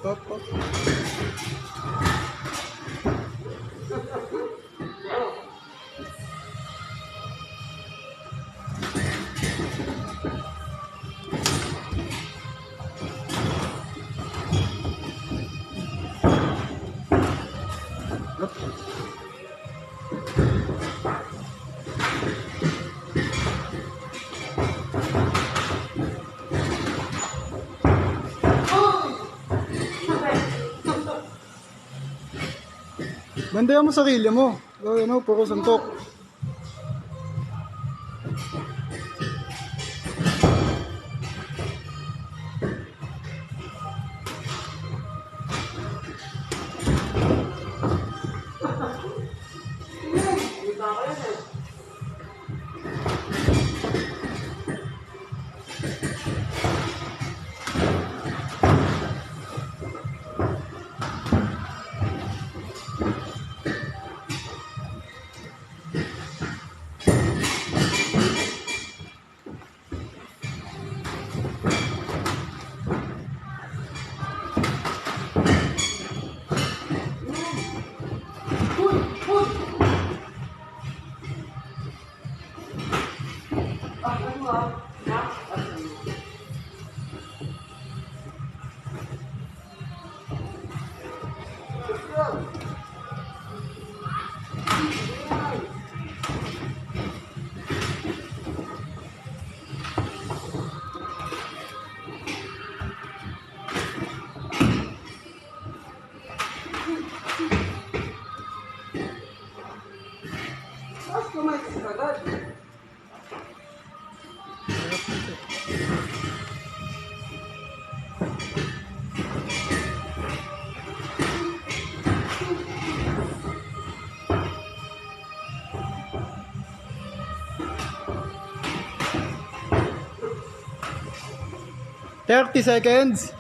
Top, top. Bandayan mo sarili mo. O, ano, puro suntok. Hindi ba ako yan eh? Ah, ano ah? Ha? Ah, Tapos kumain ka agad. 30 seconds.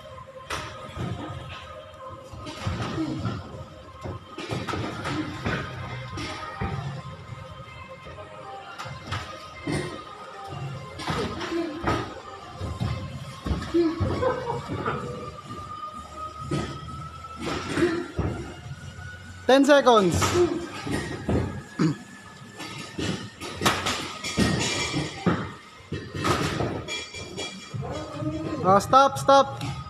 10 seconds. Ah, stop, stop.